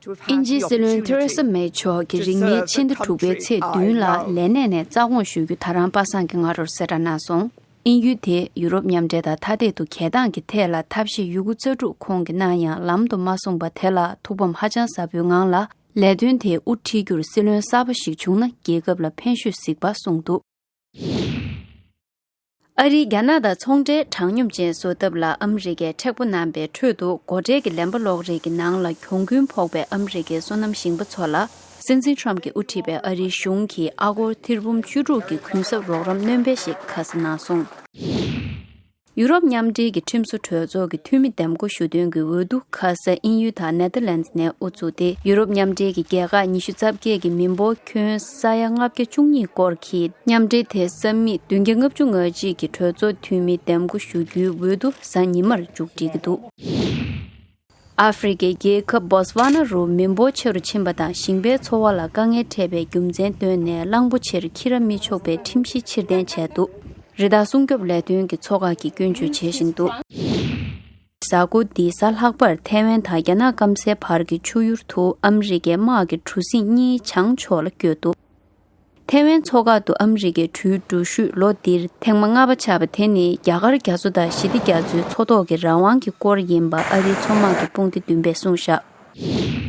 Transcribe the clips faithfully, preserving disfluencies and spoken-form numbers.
དབྱིན་ཇིའི་སྲིད་བློན་ཐེ་རེ་ས་མེ་མཆོག་གིས་རིང་མིན་ཕྱི་ཟླ་དྲུག་པའི་ཚེས་བདུན་ལ་ལས་གནས་ནས་རྩ་དགོངས་ཞུ་རྒྱུ་ད་རང་པ་སངས་ཀྱིས་སྔ་དྲོར་གསལ་བསྒྲགས་གནང་སོང་། དབྱིན་ཡུལ་དེས་ཡུ་རོབ་མཉམ་འབྲེལ་དང་ཐ་དད་དུ་གྱེས་སྟངས་ཀྱི་ཐད་ལ་ཐབས་ཤེས་ཡོད་རྒུ་རྩལ་སྤྲུགས་ཁོང་གིས་གནང་ཡང་ལམ་དུ་མ་སོང་པ་དེ་ལ་ཐུགས་ཕམ་ཧ་ཅང་ཟབ་པོའི་ངང་ལ་ལས་དོན་དེ་དབུ་ཁྲིད་རྒྱུར་སྲིད་བློན་གསར་པ་ཞིག་བྱུང་ན་རྒྱལ་ཁབ་ལ་ཕན་ཤུགས་གཟིགས་པ་གསུངས་འདུག། ཨ་རིས་རྒྱ་ནག་དང་ཚོང་འབྲེལ་དྲང་སྙོམས་ཅན་བཟོ་ཐབས་ལ་ཨ་མི་རི་ཀས་མཁྲེགས་པོ་གནང་པའི་ཁྲོད་དུ། སྒོ་ཁྲལ་གྱི་ལན་པ་སློག་རེས་ཀྱི་ནང་ལ་གྱོང་གུན་ཕོག་པའི་ཨ་མི་རི་ཀའི་སོ་ནམ་ཞིང་པ་ཚོ་ལ། སྲིད་འཛིན་ཁྲོམ་གྱིས་དབུ་ཁྲིད་པའི་ཨ་རིའི་གཞུང་གིས་ཨ་སྒོར་ཐེར་འབུམ་བཅུ་དྲུག་གི་གུན་གསབ་རོགས་རམ་སྣོན་སྤེལ་ཞིག་ཁ་གསལ་གནང་སོང་། ཡུ་རོབ་མཉམ་འབྲེལ་གྱི་ཁྲིམས་བཟོ་གྲོས་ཚོགས་ཀྱི་འཐུས་མི་འདེམས་བསྐོ་ཞུ་དོན་གྱི་འོས་བསྡུ་ཁ་ས་དབྱིན་ཡུལ་དང་ནེ་ཐར་ལན་ཌི་ནས་དབུ་བཙུགས་ཏེ། ཡུ་རོབ་མཉམ་འབྲེལ་གྱི་རྒྱལ་ཁག་ཉི་ཤུ་རྩ་བརྒྱད་ཀྱི་མི་འབོར་ཁྱོན་ས་ཡ་ལྔ་བརྒྱ་བཅུ་གཉིས་སྐོར་གྱིས་མཉམ་འབྲེལ་དེ་ས་མིག་བདུན་བརྒྱ་ལྔ་བཅུ་ང་གཅིག་གི་གྲོས་ཚོགས་འཐུས་མི་འདེམས་བསྐོ་ཞུ་རྒྱུའི་འོས་བསྡུ་གཟའ་ཉི་མར་མཇུག་སྒྲིལ་གྱི་འདུག། ཨ་ཧྥེ་རི་ཁའི་རྒྱལ་ཁབ་བོ་སི་ཝ་ན་རུ་མི་འབོར་ཆེ་རུ་ཕྱིན་པ་དང་ཞིང་པའི་འཚོ་བ་ལ་དཀའ་ངལ་འཕྲད་པའི་རྒྱུ་མཚན་བཏོན་ནས་གླང་པོ་ཆེར་ཁྱི་ར་མི་ཆོག་པའི་ཁྲིམས་གཞི་ཕྱིར་འཐེན་བྱས་འདུག། རི་དྭགས་སྲུང་སྐྱོབ་ལས་དོན་གྱི་ཚོགས་ཁག་གིས་སྐྱོན་བརྗོད་བྱེད་བཞིན་འདུག། གཟའ་འཁོར་འདིའི་གཟའ་ལྷག་པར་ཐའེ་ཝན་དང་རྒྱ་ནག་སྐམ་སའི་བར་གྱི་ཆུ་ཡུར་དུ་ཨ་མི་རི་ཀའི་དམག་གི་གྲུ་གཟིངས་གཉིས་བྱང་ཕྱོགས་ལ་བསྐྱོད་འདུག། ཐའེ་ཝན་མཚོ་ཁག་ཏུ་ཨ་མི་རི་ཀའི་གྲུའི་འགྲུལ་བཞུད་ལོ་འདིར་ཐེངས་མ་ལྔ་པ་ཆགས་པ་དེ་ནི་རྒྱ་གར་རྒྱ་མཚོ་དང་ཞི་བདེ་རྒྱ་མཚོའི་མཚོ་ཐོག་གི་རང་དབང་གི་སྐོར་ཡིན་པ་ཨ་རིའི་མཚོ་དམག་གི་དཔུང་སྡེ་བདུན་པས་གསུངས་བཞག།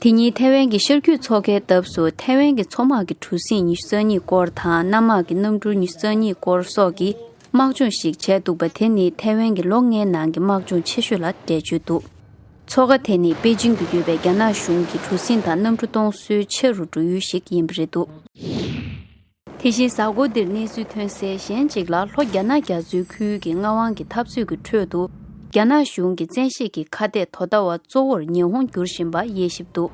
དེ་ཉིན་ཐའེ་ཝན་གྱི་ཤར་རྒྱུད་མཚོ་ཁའི་འདབས་སུ་ཐའེ་ཝན་གྱི་མཚོ་དམག་གི་གྲུ་གཟིངས་ཉི་ཤུ་རྩ་གཉིས་སྐོར་དང་གནམ་དམག་གི་གནམ་གྲུ་ཉི་ཤུ་རྩ་གཉིས་སྐོར་སོགས་ཀྱི་དམག་སྦྱོང་ཞིག་བྱས་འདུག་པ་དེ་ནི་ཐའེ་ཝན་གྱི་ལོ་ལྔའི་ནང་གི་དམག་སྦྱོང་ཆེ་ཤོས་ལ་འགྲེལ་བརྗོད་འདུག། མཚོ་ཁ་དེ་ནི་པེ་ཅིང་དུ་ཡོད་པའི་རྒྱ་ནག་གཞུང་གི་གྲུ་གཟིངས་དང་གནམ་གྲུ་གཏོང་སའི་ཆེ་རུ་འགྲོ་ཡུལ་ཞིག་ཡིན་པ་རེད་འདུག། དེ་བཞིན་གཟའ་འཁོར་འདིར་གནས་ཚུལ་ཐོན་གསལ་གཞན་གཅིག་ལ། ལྷོ་རྒྱ་ནག་རྒྱ་མཚོའི་ཁུལ་གྱི་མངའ་དབང་གི་འཐབ་རྩོད་ཀྱི་ཁྲོད་དུ། རྒྱ་ནག་གཞུང་གི་བཙན་ཤེད་ཀྱི་ཁ་གཏད་དོ་ཟླ་བ་གཙོ་བོར་ཉི་ཧོང་གྱུར་བཞིན་པ་དབྱེ་ཞིབ་འདུག།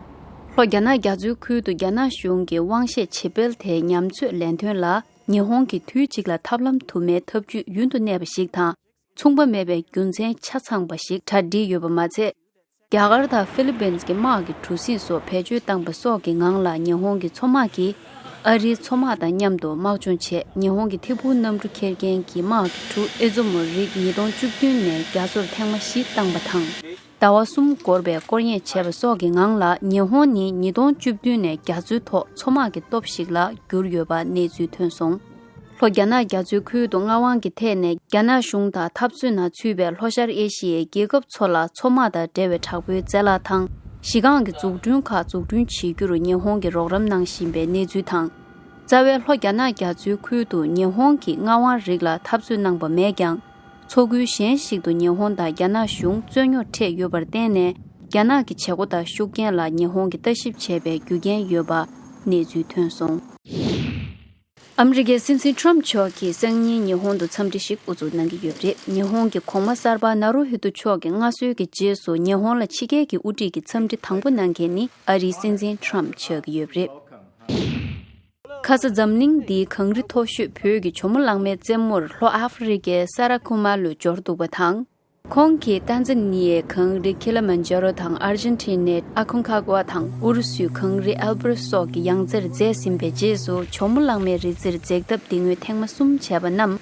ལྷོ་རྒྱ་ནག་རྒྱ་མཚོའི་ཁུལ་དུ་རྒྱ་ནག་གཞུང་གི་དབང་ཤེད་ཇེ་སྤེལ་དེ་ཉམས་ཚོད་ལེན་དོན་ལ། ཉི་ཧོང་གིས་དུས་གཅིག་ལ་ཐབས་ལམ་དུ་མའི་ཐབས་ཇུས་ཡུན་དུ་གནས་པ་ཞིག་དང་། མཚུངས་པ་མེད་པའི་རྒྱུ་མཚན་ཆ་ཚང་པ་ཞིག་གྲ་སྒྲིག་ཡོད་པ་མ་ཚད། རྒྱ་གར་དང་ཧྥི་ལི་པིན་གྱི་དམག་གི་གྲུ་གཟིངས་སོགས་བེད་སྤྱོད་བཏང་པ་སོགས་ཀྱི་ངང་ལ་ཉི་ཧོང་གི་མཚོ་དམག་གིས་ཨ་རིའི་མཚོ་དམག་དང་མཉམ་དུ་དམག་སྦྱོང་བྱས། ཉི་ཧོང་གི་ཐད་འཕུར་གནམ་གྲུ་འཁྱེར་མཁན་གྱི་དམག་གི་གྲུ་ཨེ་ཛོ་མོ་རིགས་ཉིས་སྟོང་བཅུ་བདུན་ནས་རྒྱ་མཚོར་ཐེངས་མ་བཞི་བཏང་པ་དང་། ཟླ་བ་གསུམ་འགོར་བའི་སྐོར་གཡེང་བྱས་པ་སོགས་ཀྱི་ངང་ལ། ཉི་ཧོང་ནི་ཉིས་སྟོང་བཅུ་བདུན་ནས་རྒྱ་མཚོའི་ཐོག་མཚོ་དམག་གི་སྟོབས་ཤིག་ལ་གྱུར་ཡོད་པ་གནས་ཚུལ་ཐོན་སོང་། ལྷོ་རྒྱ་ནག་རྒྱ་མཚོའི་ཁུལ་དུ་མངའ་དབང་གི་ཐད་ནས་རྒྱ་ནག་གཞུང་དང་འཐབ་རྩོད་ནང་ཚུད་པའི་ལྷོ་ཤར་ཨེ་ཤི་ཡའི་རྒྱལ་ཁབ་ཚོ་ལ་མཚོ་དམག་དང་འབྲེལ་བའི་དྲག་པོའི་རྩལ་བརླག་དང་། གཞི་རྐང་གི་འཛུགས་སྐྲུན་ཁག་འཛུགས་སྐྲུན་བྱེད་རྒྱུར་ཉི་ཧོང་གིས་རོགས་རམ་གནང་བཞིན་པའི་གནས་ཚུལ་དང་། རྩ་བའི་ལྷོ་རྒྱ་ནག་རྒྱ་མཚོའི་ཁུལ་དུ་ཉི་ཧོང་གི་མངའ་དབང་རིགས་ལ་འཐབ་རྩོད་གནང་པ་མེད་ཀྱང་། མཚོ་ཁུལ་གཞན་ཞིག་ཏུ་ཉི་ཧོང་དང་རྒྱ་ནག་གཞུང་རྩོད་རྙོག་འཕྲད་ཡོད་པར་བརྟེན་ནས། རྒྱ་ནག་གི་བྱེད་སྒོ་དང་ཤུགས་རྐྱེན་ལ་ཉི་ཧོང་གིས་ལྟ་ཞིབ་བྱས་པའི་རྒྱུ་རྐྱེན་ཡོད་པ་གནས་ཚུལ་ཐོན་སོང་། ཨ་མི་རི་ཀའི་སྲིད་འཛིན་ཁྲོམ་མཆོག་གིས་སང་ཉིན་ཉི་ཧོང་དུ་འཚམས་འདྲི་ཞིག་དབུ་འཛུགས་གནང་གི་ཡོད་པ་རེད། ཉི་ཧོང་གི་གོང་མ་གསར་པ་ནཱ་རུ་ཧི་ཏོ་མཆོག་གི་མངའ་གསོལ་གྱི་རྗེས་སུ་ཉི་ཧོང་ལ་ཕྱི་རྒྱལ་གྱི་དབུ་ཁྲིད་ཀྱི་འཚམས་འདྲི་དང་པོ་གནང་མཁན་ནི་ཨ་རིའི་སྲིད་འཛིན་ཁྲོམ་ཆགས་ཀྱི་ཡོད་པ་རེད། ཁ་ས་འཛམ་གླིང་འདིའི་གངས་རི་མཐོ་ཤོས་བོད་ཀྱི་ཇོ་མོ་གླང་མའི་རྩེ་མོར་ལྷོ་ཨ་ཧྥེ་རི་ཀའི་ས་ར་ཁུ་མ་ལུ་འབྱོར་འདུག་པ་དང་། ཁོང་གིས་ཏན་ཛ་ནི་ཡའི་གངས་རི་ཁི་ལི་མན་ཇ་རོ་དང་ཨར་ཇན་ཊི་ནའི་ཨ་ཁོན་ཁ་ཀུ་ཨ་དང་ཨུ་རུ་སུའི་གངས་རི་ཨལ་པར་སོགས་ཀྱི་ཡང་རྩེར་འཛེགས་ཟིན་པའི་རྗེས་སུ་ཇོ་མོ་གླང་མའི་རི་རྩེར་འཛེགས་ཐབས་འདི་སྔོན་ཐེངས་མ་གསུམ་བྱས་པ་རྣམས།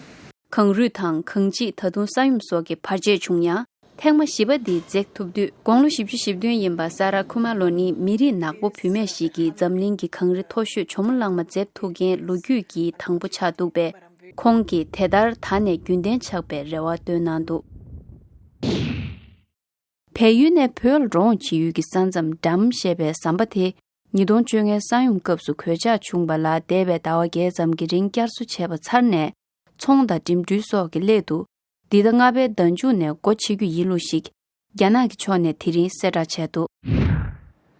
གངས་རུད་དང་གངས་སྐྱིད་ད་དུང་ས་ཡོམ་སོགས་ཀྱི་བར་ཆད་བྱུང་ཡང་། ཐེངས་མ་བཞི་པ་འདི་འཛེགས་ཐུབ་དུས། དགུང་ལོ་བཞི་བཅུ་ཞེ་བདུན་ཡིན་པ་ས་ར་ཁུ་མ་ལོ་ནི་མི་རིགས་ནག་པོ་བུད་མེད་ཞིག་གིས་འཛམ་གླིང་གི་གངས་རི་མཐོ་ཤོས་ཇོ་མོ་གླང་མ་འཛེགས་ཐུབ་མཁན་ལོ་རྒྱུས་ཀྱི་དང་པོ་ཆགས་འདུག་པས། ཁོང་གིས་དེ་ལྟར་ད་ནས་རྒྱུན་ལྡན་ཆགས་པའི་རེ་བ་བཏོན་གནང་འདུག། བལ་ཡུལ་ནས་བོད་ལ་འགྲོ་འོང་བྱེད་ཡུལ་གྱི་ས་མཚམས་འགྲམ་ཞེས་པའི་ཟམ་པ་དེ། ཉིས་སྟོང་བཅོ་ལྔའི་ས་ཡོམ་སྐབས་སུ་གོད་ཆག་བྱུང་བ་ལ་འདས་པའི་ཟླ་བ་བརྒྱད་ཙམ་གྱི་རིང་བསྐྱར་གསོ་བྱས་པ་ཚར་ནས། ཚོང་དང་འགྲིམ་འགྲུལ་སོགས་ཀྱི་སླད་དུ། འདི་ཟླ་ལྔ་པའི་ཟླ་མཇུག་ནས་སྒོ་ཕྱེ་རྒྱུ་ཡིན་ལུགས་ཤིག་རྒྱ་ནག་གི་ཕྱོགས་ནས་དེ་རིང་གསལ་བསྒྲགས་བྱས་འདུག།